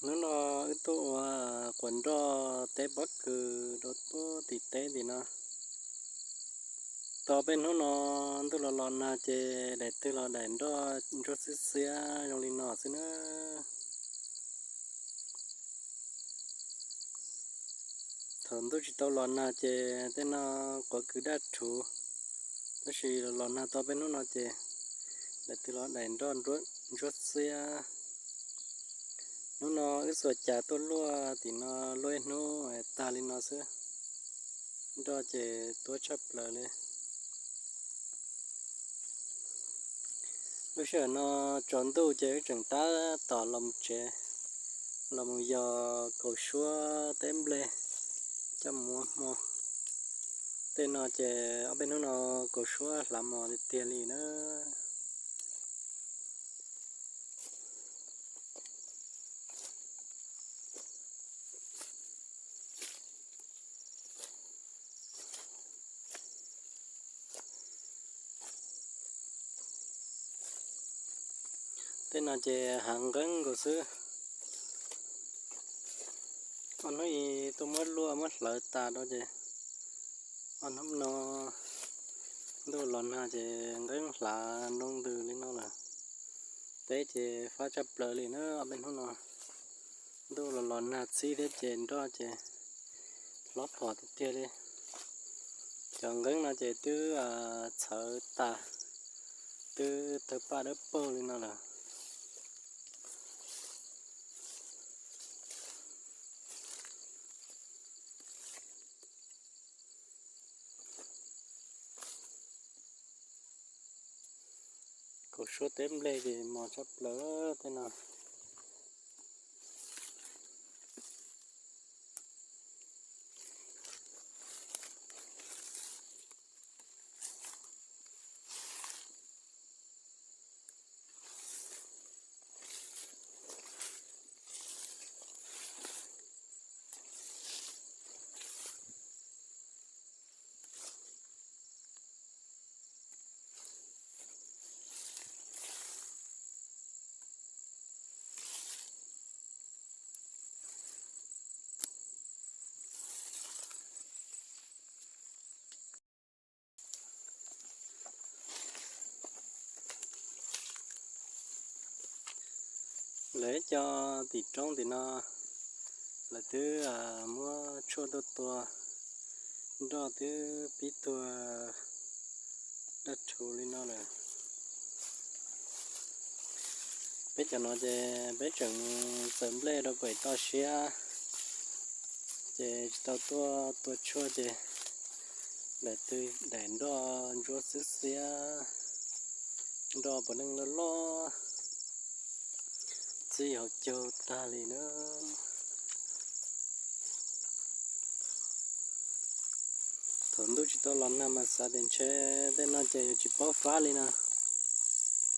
Hnub no wb tuaj ua quas nroj teb pob kws rau puag tim teb tim no. Tau peb hnub no ntuj los los nag ces daim twg los daim nroj ntsuab xiab xiab zoo li no xwb na. Thaum ntuj tsis tau los nag ces tej no quav kws daj rhuv, tab sis los los nag tau peb hnub no ces daim twg los daim nroj ntsuab xiab. Hnub no wb xuas cas tuaj luaj tim no luaj ib hnub tag li no xwb. Nroj ces tuab tshaj plaws li. Lub sij hawm no tsaus ntuj ces wb tseem tab tom los mus tsev, los mus yos kaus suab teb nplej coj mus ua hmo. Tej no ces ob peb hnub no kaus suab hlav mos tiag tiag li na. Tej no ces hav nqeeb nkaus xwb. Ob hnub ib tuaj muab luaj muab hlawv tas rau ces ob hnub no ntuj los nag ces nqeeb hlav nroo ntws li no lawm. Teb ces fab tshaj plaws li na ob peb hnub no. Ntuj los los nag txhib thiab ces nroj ces hlob phom tiag tiag li. Cov nqeeb no ces twb txhawv tas, twb tawg paj dawb paug li no lawm. Kaus suab teb nplej ces mos tshaj plaws tej no. Lawv cov tim roob tim no, lawv twb muab tshuaj tuaj tua, nroj twb pib tuag daj rhuv li no lawm. Peb cov no ces peb tseem mus txawm nplej rau pem toj siab, ces tsis tau tuaj tua tshuaj ces daim twg daim nroj ntsuab xwb xiab, nroj puav leej loj loj, txij hauv caug tag li na. Thaum ntuj tsis tau los nag mas xav tias ntshe tej no ces yuav tsis paub fab li no,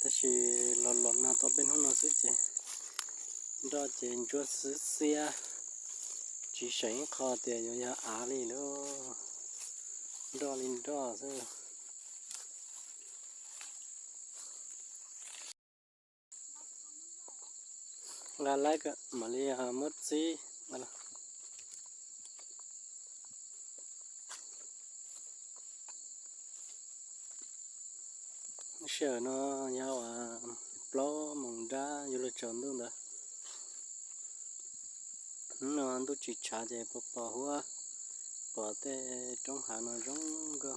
tab sis los los nag tau peb hnub no xwb ces nroj ces ntsuab xwb xiab, tsis seem ib qho tias yuav yog av li lauj, nroj li nroj xwb. Nqa laib mam li muab txib. Sij hawm no yog plaub moos nrab yuav luag tsaus ntuj ntawd. Hnub no ntuj tsis tshav ces pom pom huab, pom tej roob hav no zoo nkauj.